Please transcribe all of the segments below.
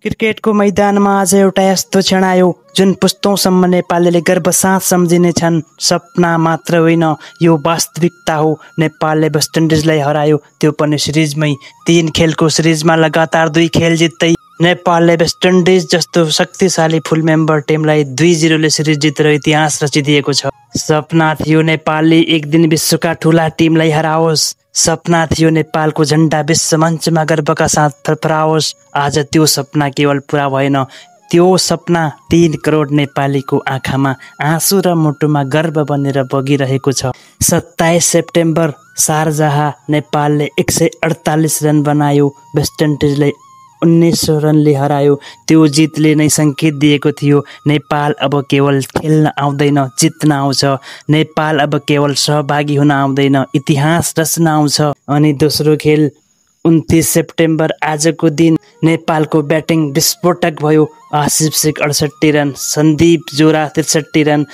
क्रिकेटको मैदानमा आज एउटा यस्तो क्षण आयो जुन पुस्तौँसम्म नेपालीले गर्वसाथ सम्झिने छन्। सपना मात्र होइन, यो वास्तविकता हो। नेपालले वेस्ट इन्डिजलाई हरायो, त्यो पनि सिरिजमै। 3 खेलको सिरिजमा लगातार 2 खेल जित्दै नेपालले वेस्ट इन्डिज जस्तो शक्तिशाली फुल मेम्बर टिमलाई 2-0 ले सिरिज जितेर इतिहास रचिदिएको छ। सपना थियो नेपालले एक दिन विश्वका ठुला टिमलाई हराओस्। सपना थियो नेपालको झन्डा विश्व मञ्चमा गर्वका साथ फरफराओस्। आज त्यो सपना केवल पुरा भएन, त्यो सपना 3 करोड नेपालीको आँखामा आँसु र मुटुमा गर्व बनेर बगिरहेको छ। 27 सेप्टेम्बर शारजाह नेपालले 148 रन बनायो, वेस्ट इन्डिजले 1900 रनले हरायो। त्यो जितले नै सङ्केत दिएको थियो नेपाल अब केवल खेल्न आउँदैन, जित्न आउँछ। नेपाल अब केवल सहभागी हुन आउँदैन, इतिहास रच्न आउँछ। अनि दोस्रो खेल 29 सेप्टेम्बर आजको दिन नेपालको ब्याटिङ विस्फोटक भयो। आसिफ शेख 68 रन, सन्दीप जोरा 63 रन।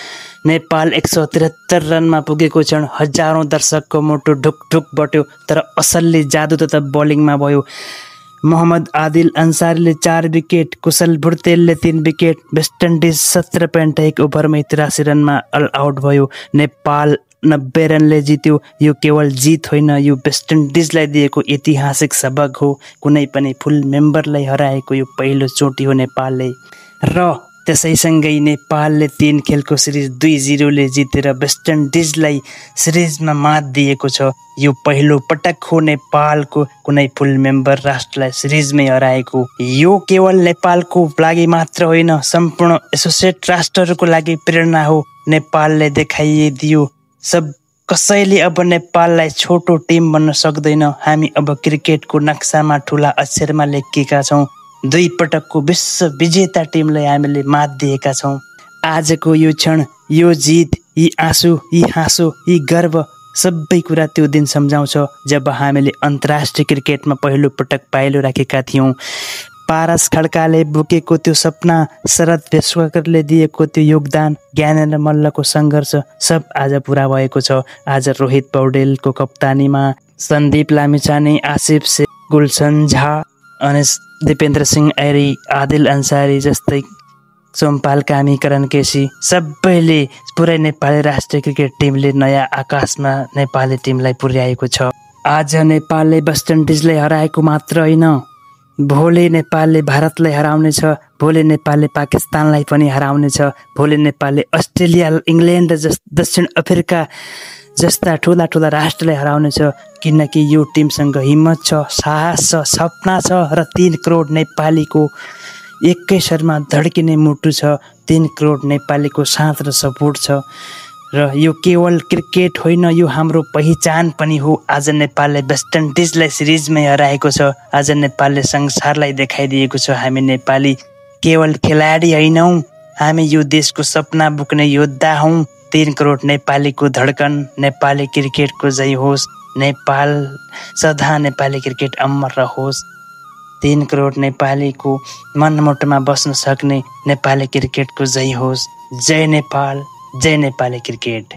नेपाल 173 रनमा पुगेको क्षण हजारौँ दर्शकको मुटु ढुकढुक बट्यो। तर असलले जादु त बलिङमा भयो। मोहम्मद आदिल अन्सारीले 4 विकेट, कुशल भुर्तेलले 3 विकेट। वेस्ट इन्डिज 17.1 ओभरमै 83 रनमा अल आउट भयो। नेपाल 90 रनले जित्यो। यो केवल जित होइन, यो वेस्ट इन्डिजलाई दिएको ऐतिहासिक सबक हो। कुनै पनि फुल मेम्बरलाई हराएको यो पहिलो चोटि हो नेपालले। र त्यसैसँगै नेपालले 3 खेलको सिरिज 2-0 ले जितेर वेस्ट इन्डिजलाई सिरिजमा मात दिएको छ। यो पहिलो पटक हो नेपालको कुनै फुल मेम्बर राष्ट्रलाई सिरिजमै हराएको। यो केवल नेपालको लागि मात्र होइन, सम्पूर्ण एसोसिएट राष्ट्रहरूको लागि प्रेरणा हो। नेपालले देखाइदियो सब कसैले अब नेपाललाई छोटो टिम बन्न सक्दैन। हामी अब क्रिकेटको नक्सामा ठुला अक्षरमा लेखिएका छौँ। 2 पटकको विश्व विजेता टिमलाई हामीले मात दिएका छौँ। आजको यो क्षण, यो जित, यी आँसु, यी हाँसो, यी गर्व, सबै कुरा त्यो दिन सम्झाउँछ जब हामीले अन्तर्राष्ट्रिय क्रिकेटमा पहिलो पटक पाइलो राखेका थियौँ। पारस खड्काले बोकेको त्यो सपना, शरद भेष्वाकरले दिएको त्यो योगदान, ज्ञानेन्द्र मल्लको सङ्घर्ष, सब आज पुरा भएको छ। आज रोहित पौडेलको कप्तानीमा सन्दीप लामिछाने, आसिफ शेख, गुलसन झा अनि दिपेन्द्र सिंह ऐरी, आदिल अन्सारी जस्तै सोमपाल कामी, करण केसी, सबैले पुरै नेपाली राष्ट्रिय क्रिकेट टिमले नयाँ आकाशमा नेपाली टिमलाई पुर्याएको छ। आज नेपालले वेस्ट इन्डिजलाई हराएको मात्र होइन, भोलि नेपालले भारतलाई हराउनेछ, भोलि नेपालले पाकिस्तानलाई पनि हराउनेछ, भोलि नेपालले अस्ट्रेलिया, इङ्ल्यान्ड, दक्षिण अफ्रिका जस्ता ठुला ठुला राष्ट्रलाई हराउनेछ। किनकि यो टिमसँग हिम्मत छ, साहस छ, सपना छ र 3 करोड नेपालीको एकै स्वरमा धड्किने मुटु छ। 3 करोड नेपालीको साथ र सपोर्ट छ। र यो केवल क्रिकेट होइन, यो हाम्रो पहिचान पनि हो। आज नेपालले वेस्ट इन्डिजलाई सिरिजमै हराएको छ। आज नेपालले संसारलाई देखाइदिएको छ हामी नेपाली केवल खेलाडी होइनौँ, हामी यो देशको सपना बोक्ने योद्धा हौँ। 3 करोड नेपालीको धड्कन, नेपाली क्रिकेटको जय होस्। नेपाल सदा नेपाली क्रिकेट अमर रहोस्। 3 करोड नेपालीको मनमुटुमा बस्न सक्ने नेपाली क्रिकेटको जय होस्। जय नेपाल, जय नेपाली क्रिकेट।